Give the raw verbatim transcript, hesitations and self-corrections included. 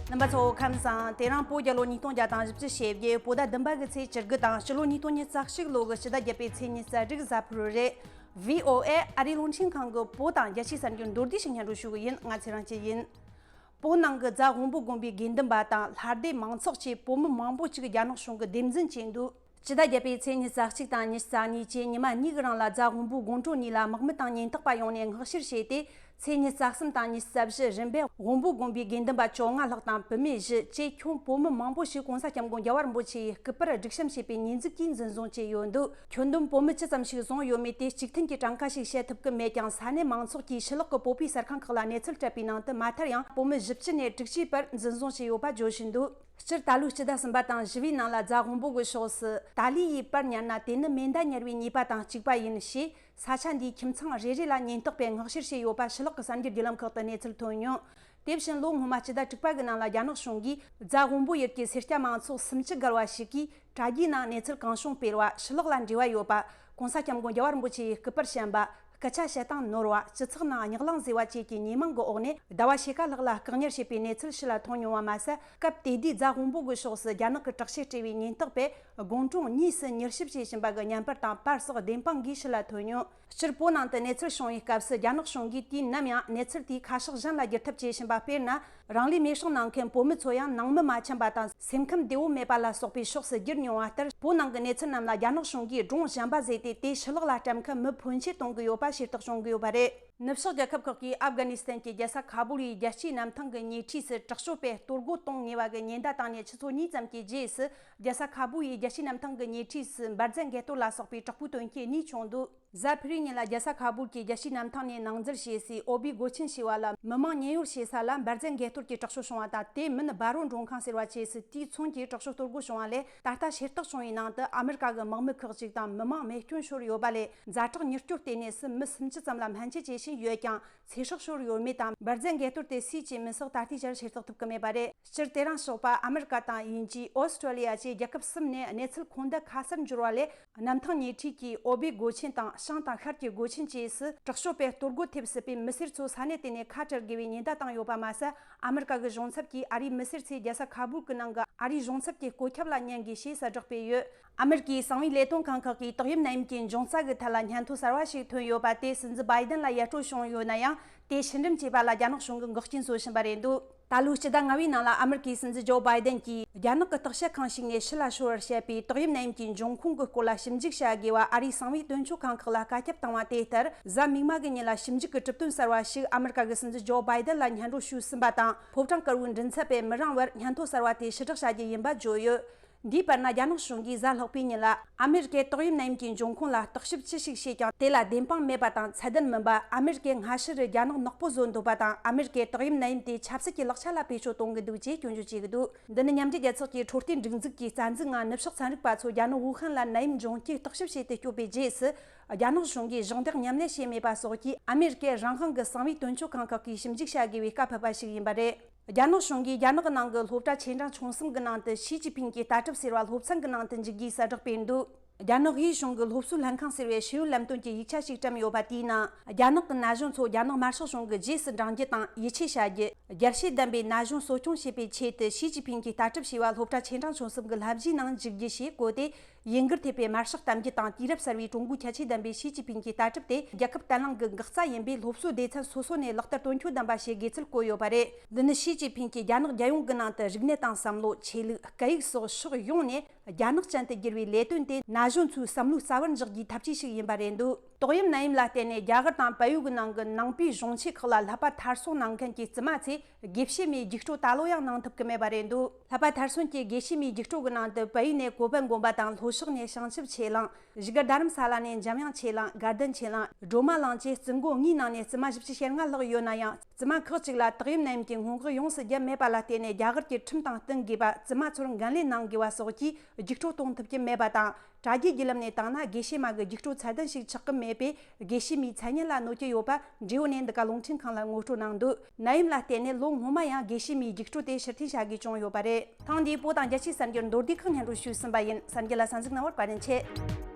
རྣམ་པ་ཚོ་ཁམས་བཟང་། དེ་རིང་བོད་རྒྱལ་ལོ་ཉིས་སྟོང་བརྒྱ་དང་བཞི་བཅུ་ཞེ་བརྒྱད། བོད་ཟླ་བདུན་པ་གི་ཚེས་བཅུ་དགུ་དང་སྤྱི་ལོ་ཉིས་སྟོང་ཉི་ཤུ་རྩ་གཅིག་ལོ་གི་སྤྱི་ཟླ་བརྒྱད་པའི་ཚེས་ཉི་ཤུ་རྩ་དྲུག་གཟའ་ཕུར་བུ་རེད། བྷི་ཨོ་ཨེ་ཨ་རིའི་རླུང་འཕྲིན་ཁང་གི་བོད་དང་རྒྱལ་སྤྱིའི་གསར་འགྱུར་མདོར་བསྡུས་ཤིག་སྙན་སྒྲོན་ཞུ་གི་ཡིན། ང་ཚེ་རིང་སྐྱིད་ཡིན། བོད་ནང་གི་རྫ་དབོན་པོ་དགོན་པའི་དགེ་འདུན་པ་དང་ལྷ་སྡེ་མང་ཚོགས་ཀྱིས་བོད་མི་མང་པོ་ཅིག་རྒྱ་ནག་གཞུང་གི་སྡེ་འཛིན་བྱས་འདུག། སྤྱི་ཟླ་བརྒྱད་པའི་ཚེས་ཉི་ཤུ་རྩ་གཅིག་དང་ཉི་ཤུ་རྩ་གཉིས་བཅས་ཉི་མ་གཉིས་ཀྱི་རིང་ལ་རྫ་དབོན་པོའི་དགོན་གྲོང་གཉིས་ལ་དམག་མི་དང་ཉེན་རྟོག་པ་ཡོང་ནས་མངགས་བཤེར་བྱས་ཏེ། ཚེས་ཉི་ཤུ་རྩ་གསུམ་དང་ཉི་ཤུ་རྩ་བཞི་རིམ་པས་དབོན་པོ་དགོན་པའི་དགེ་འདུན་པ་བཅོ་ལྔ་ལྷག་དང་བུད་མེད་བཞི་བཅས་ཁྱོན་བོད་མི་མང་པོ་ཞིག་༸གོང་ས་༸སྐྱབས་མགོན་རྒྱལ་བ་རིན་པོ་ཆེ་ཡི་སྐུ་པར་སྒྲིག་བཤམས་བྱས་པའི་ཉེས་འཛུགས་ཀྱིས་འཛིན་བཟུང་བྱས་ཡོད་འདུག། ཁྱོན་བསྡོམས་བོད་མི་ཅི་ཙམ་ཞིག་བཟུང་ཡོད་མེད་དེ་གཅིག་མཐུན་གྱིས་གྲངས་ཀ་ཞིག་བཤད་ཐུབ་ཀྱི་མེད་ཀྱང་། ས་གནས་མང་ཚོགས་ཀྱིས་ཕྱི་ལོགས་ཀྱི་བོད་པའི་གསར་ཁང་ཁག་ལ་གནས་ཚུལ་སྤྲད་པའི་ནང་དུ། མ་མཐར་ཡང་བོད་མི་བཞི་བཅུ་ནས་དྲུག་ཅུའི་བར་འཛིན་བཟུང་བྱས་ཡོད་པ་བརྗོད་བཞིན་འདུག། སྤྱིར་ད་ལོའི་སྤྱི་ཟླ་གསུམ་པ་དང་བཞི་པའི་ནང་ལ་རྫ་དབོན་པོ་གི་ཕྱོགས་སུ་ཏཱ་ལི་ཡི་པར་ཉར་ན་དེ་ནི་མེ་མདའ་ཉར་བའི་ཉེས་པ་དང་གཅིག་པ་ཡིན་ཞེས། ས་ཆ་འདིའི་ཁྱིམ་ཚང་རེ་རེ་ལ་ཉེན་རྟོག་པས་མངགས་བཤེར་བྱས་ཡོད་པ་ཕྱི་ལོགས་ཀྱི་གསར་འགྱུར་བརྒྱུད་ལམ་ཁག་ཏུ་གནས་ཚུལ་ཐོན་མྱོང་། དེ་བཞིན་ལོ་སྔོན་མ་སྤྱི་ཟླ་དྲུག་པ་གི་ནང་ལ་རྒྱ་ནག་གཞུང་གིས་རྫ་དབོན་པོ་ཡུལ་གྱི་སེར་སྐྱ་མང་ཚོགས་སུམ་ཅུ་བརྒལ་བ་ཞིག་གིས་དྲ་རྒྱའི་ནང་གནས་ཚུལ་གང་བྱུང་སྤེལ་བ། ཕྱི་ལོགས་ལ་འབྲེལ་བ་ཡོད་པ། ༸གོང་ས་༸སྐྱབས་མགོན་རྒྱལ་བ་རིན་པོ་ཆེ་ཡི་སྐུ་པར་བཤམས་པ། སྐད་ཆ་བཤད་སྟངས་ནོར་བ། སྤྱི་ཚོགས་ནང་རྙོག་གླེང་བཟོས་པ་བཅས་ཀྱི་ཉེས་མིང་གི་འོག་ནས་ཟླ་བ་ཕྱེད་ཀ་ལྷག་ལ་བཀག་ཉར་བྱས་པའི་གནས་ཚུལ་ཕྱི་ལ་ཐོན་མྱོང་བ་མ་ཟད། སྐབས་དེ་དུས་རྫ་དབོན་པོ་གི་ཕྱོགས་སུ་རྒྱ་ནག་གི་དྲག་ཆས་སྤྲས་པའི་ཉེན་རྟོག་པས་དགོན་གྲོང་གཉིས་སུ་མྱུལ་ཞིབ་བྱེད་བཞིན་པ་གི་བརྙན་པར་དང་པར་སོགས་བདེན་དཔང་གིས་ཕྱི་ལ་ཐོན་མྱོང་། སྤྱིར་བོད་ནང་དུ་གནས་ཚུལ་བྱུང་བའི་སྐབས་སུ་རྒྱ་ནག་གཞུང་གིས་དུས་ནམ་ཡང་གནས་ཚུལ་དེའི་ཁ་ཕྱོགས་གཞན་ལ་བསྒྱུར་ཐབས་བྱེད་བཞིན་པ། དཔེར་ན། རང་ལུས་མེ་སྲེག་གནང་མཁན་བོད་མི་ཚོ་ཡང་ནང་མི་མ་འཆམ་པ་དང་སེམས་ཁམས་བདེ་བོ་མེད་པ་ལ་སོགས་པའི་ཕྱོགས་སུ་བསྒྱུར་མྱོང་བ་ལྟར། བོད་ནང་གི་གནས་ཚུལ་རྣམས་ལ་རྒྱ་ནག་གཞུང་གིས་སྒྲུང་གཞན་པ་བཟོས་ཏེ། དེ་ཕྱི་ལོགས་ལ་སྤྲད་མཁན་མི་ཕོན་ཆེ་གཏོང་གི་ཡོད་པ་ཤེས་རྟོགས་བྱུང་གི་ཡོད་པ་རེད། ནུབ་ཕྱོགས་རྒྱལ་ཁབ་ཁག་གིས་ཨབ་གྷ་ནི་སི་ཐན་གྱི་རྒྱལ་ས་ཁ་བུལ་ཡི་རྒྱལ་སྤྱིའི་གནམ་ཐང་གི་ཉེ་འཁྲིས་སུ་དྲག་སྤྱོད་པས་གཏོར་རྒོལ་གཏོང་ངེས་པ་གི་ཉེན་བརྡ་བཏང་ནས་ཆུ་ཚོད་གཉིས་ཙམ་གྱི་རྗེས་སུ། རྒྱལ་ས་ཁ་བུལ་ཡི་རྒྱལ་སྤྱིའི་གནམ་ཐང་གི་ཉེ་འཁྲིས་སུ་འབར་རྫས་འགས་གཏོར་ལ་སོགས་པའི་དྲག་པོའི་དོན་རྐྱེན་གཉིས་བྱུང་འདུག། གཟའ་ཕུར་བུའི་ཉིན་ལ་རྒྱལ་ས་ཁ་བུལ་གྱི་རྒྱལ་སྤྱིའི་གནམ་ཐང་ནས་ནང་འཛུལ་བྱེད་སའི་ཨོ་བི་སྒོ་ཆེན་ཞེས་པ་ལ་མི་མང་ཉེན་གཡོལ་བྱེད་ས་ལ་འབར་རྫས་འགས་གཏོར་གྱི་དྲག་སྤྱོད་བྱུང་བ་དང་། དེའི་མིན་སྦ་རོ་མགྲོན་ཁང་ཟེར་བ་བཅས་སུ་དུས་མཚུངས་ཀྱི་དྲག་སྤྱོད་གཏོར་རྒོལ་བྱུང་བ་ལས། ད་ལྟ་ཤེས་རྟོགས་བྱུང་བའི་ནང་དུ་ཨ་མེ་རི་ཀ་གི་དམག་མི་ཁག་ཅིག་དང་མི་མང་རྨས་སྐྱོན་ཤོར་ཡོད་པ་ལས། ཛ་དྲག་མྱུར་སྐྱོབ་ལྟེ་གནས་སུ་མི་སུམ་ཅུ་ཙམ་ལ་སྨན་བཅོས་བྱེད་བཞིན་ཡོད་ཀྱང་། ཚེ་སྲོག་ཤོར་ཡོད་མེད་དང་། འབར་རྫས་འགས་གཏོར་དེ་སུས་བྱས་མིན་སོགས་ད་ལྟའི་ཆར་ཤེས་རྟོགས་ཐུབ་ཀྱི་མེད་པ་རེད། སྤྱིར་དེ་རིང་ཞོགས་པ་ཨ་མེ་རི་ཀ་དང་དབྱིན་ཇི། ཨོ་སི་ཀྲོ་ལི་ཡ་བཅས་རྒྱལ་ཁབ་གསུམ་ནས་གནས་ཚུལ་ཁོང་དུ་ཁ་གསལ་འབྱོར་བ་ལས། གནམ་ཐང་ཉེ་འཁྲིས་ཀྱི་ཨོ་བི་སྒོ་ཆེན་དང་བྱང་དང་ཤར་གྱི་སྒོ་ཆེན་བཅས་སུ་དྲག་སྤྱོད་པས་གཏོར་རྒོལ་ཐེབས་སྲིད་པའི་མི་སེར་ཚོ་ས་གནས་དེ་ནས་ཁ་བྲལ་དགོས་པའི་ཉེན་བརྡ་བཏང་ཡོད་པ་མ་ཟད། ཨ་མེ་རི་ཀ་གི་གཞུང་ཚབ་ཀྱིས་ཨ་རིའི་མི་སེར་ཚོས་རྒྱལ་ས་ཁ་བུལ་གྱི་ནང་གི་ཨ་རིའི་གཞུང་ཚབ་ཀྱི་སྐུ་ཁྱབ་ལ་ཉན་དགོས་ཞེས་གསལ་བསྒྲགས་སྤེལ་ཡོད། ཨ་མེ་རི་ཀའི་གསང་བའི་ལས་དོན་ཁང་ཁག་གིས་ཏོག་དབྱིབས་ནད་ཡམས་ཀྱི་འབྱུང་རྩ་གི་ཐད་ལ་སྙན་ཐོ་གསར་བ་ཞིག་ཐོན་ཡོད་པ་དེ། སྲིད་འཛིན་བྷའི་ཌེན་ལ་ཡར་འཕྲོད་བྱུང་ཡོད་ན་ཡང་། དེ་ཕྱིར་འགྲེམས་བྱས་པ་ལ་རྒྱ་ནག་གཞུང་གིས་འགོག་རྐྱེན་བཟོ་བཞིན་པ་རེད་འདུག། ད་ལོའི་སྤྱི་ཟླ་ལྔ་པའི་ནང་ལ་ཨ་མེ་རི་ཀའི་སྲིད་འཛིན་ཇོ་བྷའི་ཌེན་གྱིས་རྒྱ་ནག་གི་བརྟག་དཔྱད་ཁང་ཞིག་ནས་ཕྱི་ལ་ཤོར་བར་བཤད་པའི་ཏོག་དབྱིབས་ནད་ཡམས་ཀྱི་འབྱུང་ཁུངས་ཀྱི་སྐོར་ལ་ཞིབ་འཇུག་བྱ་དགོས་པ་ཨ་རིའི་གསང་བའི་དོན་གཅོད་ཁང་ཁག་ལ་བཀའ་ཁྱབ་བཏང་བ་དེ་ལྟར། གཟའ་མིག་དམར་གྱི་ཉིན་ལ་ཞིབ་འཇུག་གི་གྲུབ་དོན་གསར་བ་ཞིག་ཨ་མེ་རི་ཀ་གི་སྲིད་འཛིན་ཇོ་བྷའི་ཌེན་ལ་སྙན་སྒྲོན་ཞུས་ཟིན་པ་དང་། ཕོ་བྲང་དཀར་པོའི་མགྲིན་ཚབ་པས་མི་རིང་བར་སྙན་ཐོ་གསར་བ་དེ་ཕྱིར་བསྒྲགས་བྱ་རྒྱུ་ཡིན་པ་བརྗོད་ཡོད། འདིའི་བར་ན། རྒྱ་ནག་གཞུང་གིས་གཟའ་ལྷག་པའི་ཉིན་ལ་ཨ་མེ་རི་ཀས་ཏོག་དབྱིབས་ནད་ཡམས་ཀྱི་འབྱུང་ཁུངས་ལ་བརྟག་ཞིབ་ཅི་ཞིག་བྱས་ཀྱང་། དེ་ལ་བདེན་དཔང་མེད་པ་དང་ཚད་ལྡན་མིན་པ། ཨ་མེ་རི་ཀས་སྔ་ཕྱི་རུ་རྒྱ་ནག་ནག་པོ་བཟོ་འདོད་པ་དང་། ཨ་མེ་རི་ཀས་ཏོག་དབྱིབས་ནད་ཡམས་དེ་ཆབ་སྲིད་ཀྱི་ལག་ཆ་ལ་བེད་སྤྱོད་གཏོང་གི་འདུག་ཅེས་སྐྱོན་བརྗོད་བྱེད་ཀྱི་འདུག། འདི་ནི་མཉམ་འབྲེལ་རྒྱལ་ཚོགས་ཀྱི་འཕྲོད་བསྟེན་སྒྲིག་འཛུགས་ཀྱི་རྩ་འཛུགས་ངང་ནུབ་ཕྱོགས་ཚན་རིག་པ་ཚོ་རྒྱ་ནག་ཝུ་ཧན་ལ་ནད་ཡམས་འབྱུང་རྐྱེན་བརྟག་ཞིབ་བྱེད་དུ་བསྐྱོད་པའི་རྗེས་སུ། རྒྱ་ནག་གཞུང་གིས་གཞོགས་འདེགས་མཉམ་ལས་བྱས་མེད་པ་སོགས་ཀྱིས་ཨ་མེ་རི་ཀས་རང་དབང་གི་གསང་བའི་དོན་གཅོད་ཁང་ཁག་གིས་ཞིབ་འཇུག་བྱ་དགོས་པའི་བཀའ་ཕབ་པ་ཞིག་ཡིན་པ་རེད། རྒྱ་ནག་གཞུང་གིས་རྒྱ་ནག་གི་ནང་གི་སློབ་གྲྭ་ཆེ་འབྲིང་ཆུང་གསུམ་གྱི་ནང་དུ་ཞི་ཅིན་ཕིང་གི་ལྟ་གྲུབ་ཟེར་བ་སློབ་ཚན་གྱི་ནང་དུ་འཇུག་རྒྱུའི་གསལ་བསྒྲགས་སྤེལ་འདུག། རྒྱ་ནག་དབུས་གཞུང་གི་སློབ་གསོའི་ལྷན་ཁང་ཟེར་བའི་ཤེས་ཡོན་ལམ་སྟོན་གྱི་ཡིག་ཆ་ཞིག་བཀྲམ་ཡོད་པ་དེའི་ནང་། རྒྱ་ནག་གི་ན་གཞོན་ཚོ་རྒྱ་ནག་དམར་ཤོག་གཞུང་གི་རྗེས་སུ་འབྲང་རྒྱུ་དང་ཡིད་ཆེས་བྱ་རྒྱུ། རྒྱལ་ཤེས་ལྡན་པའི་ན་གཞོན་གསོ་སྐྱོང་བྱེད་པའི་ཆེད་དུ་ཞི་ཅིན་ཕིང་གི་ལྟ་གྲུབ་ཞེས་པ་སློབ་གྲྭ་ཆེ་འབྲིང་ཆུང་གསུམ་གྱི་བསླབ་གཞིའི་ནང་འཇུག་རྒྱུ་ཞེས་བཀོད་དེ། ཡིན་གར་ཐེབས་པའི་དམར་ཤོག་གཏམ་རྒྱུད་དང་། དུས་རབས་གསར་བའི་ཀྲུང་གོའི་ཁྱད་ཆོས་ལྡན་པའི་ཞི་ཅིན་ཕིང་གི་ལྟ་གྲུབ་དེ་རྒྱལ་ཁབ་བརྟན་ལྷིང་གི་འགག་རྩ་ཡིན་པས། སློབ་གསོའི་སྡེ་ཚན་སོ་སོ་ནས་ལག་བསྟར་དོན་འཁྱོལ་ལྡན་པ་བྱེད་དགོས་ཚུལ་བཀོད་ཡོད་པ་རེད། འདི་ནི་ཞི་ཅིན་ཕིང་གིས་རྒྱ་ནག་རྒྱལ་ཡོངས་ཀྱི་ནང་དུ་རིག་གནས་དང་བསམ་བློ། ཆོས་ལུགས། སྐད་ཡིག་སོགས་ཕྱོགས་ཡོངས་ནས་རྒྱ་ནག་ཅན་དུ་བསྒྱུར་བའི་ལས་དོན་དེ། ན་གཞོན་ཚོའི་བསམ་བློའི་རྩ་བར་འཇགས་རྒྱུའི་ཐབས་ཇུས་ཤིག་ཡིན་པ་རེད་འདུག། ཏོག་དབྱིབས་ནད་ཡམས་ལ་བརྟེན་ནས་རྒྱ་གར་དང་བལ་ཡུལ་གྱི་ནང་གི་ནང་པའི་གཞོང་ཆེན་ཁག་ལ་ལྷག་པ་མཐར་སོན་གནང་མཁན་གྱི་བཙུན་མ་ཚོས་དགེ་བཤེས་མའི་རྒྱུགས་སྤྲོད་ད་ལོ་ཡང་གནང་ཐུབ་ཀྱི་མེད་པ་རེད་འདུག། ལྷག་པ་མཐར་སོན་གྱི་དགེ་བཤེས་མའི་རྒྱུགས་སྤྲོད་ཀྱི་ནང་དུ་བལ་ཡུལ་ནས་གོ་པལ་དགོན་པ་དང་ལྷོ་ཕྱོགས་ནས་བྱང་ཆུབ་ཆོས་གླིང་། བཞུགས་སྒར་རྡ་རམ་ས་ལ་ནས་འཇམ་དབྱངས་ཆོས་གླིང་། དགའ་ལྡན་ཆོས་གླིང་། སྒྲོལ་མ་གླིང་བཅས་བཙུན་དགོན་ལྔའི་ནང་ནས་བཙུན་མ་བཞི་བཅུ་ཞེ་ལྔ་ལྷག་ཡོད་ན་ཡང་། བཙུན་མ་ཁག་ཅིག་ལ་ཏོག་དབྱིབས་ནད་ཡམས་ཀྱི་སྔོན་འགོག་ཡོངས་སུ་བརྒྱབ་མེད་པ་ལ་བརྟེན་ནས་རྒྱ་གར་གྱི་ཁྲིམས་དང་བསྟུན་དགོས་པ། བཙུན་མ་ཚོར་འགན་ལེན་གནང་དགོས་པ་སོགས་ཀྱིས་རྒྱུགས་སྤྲོད་གཏོང་ཐུབ་ཀྱི་མེད་པ་དང་། དྲ་རྒྱའི་བརྒྱུད་ལམ་ནས་བཏང་ན་དགེ་བཤེས་མ་གི་རྒྱུགས་སྤྲོད་ཚད་ལྡན་ཞིག་ཆགས་ཀྱི་མེད་པས། དགེ་བཤེས་མའི་མཚན་སྙན་ལ་གནོད་ཀྱི་ཡོད་པ་འབྲེལ་ཡོད་ནས་འདི་ག་རླུང་འཕྲིན་ཁང་ལ་ངོ་སྤྲོད་གནང་འདུག། ནད་ཡམས་ལ་བརྟེན་ནས་ལོ་སྔོན་མ་ཡང་དགེ་བཤེས་མའི་རྒྱུགས་སྤྲོད་དེ་ཕྱིར་འཐེན་བྱ་དགོས་བྱུང་ཡོད་པ་རེད། ཐེངས་འདིའི་བོད་དང་རྒྱལ་སྤྱིའི་གསར་འགྱུར་མདོར་བསྡུས་ཁག་སྙན་སྒྲོན་ཞུས་ཟིན་པ་ཡིན། གསར་འགྱུར་ལ་གསན་གཟིགས་གནང་བར་བཀའ་དྲིན་ཆེ།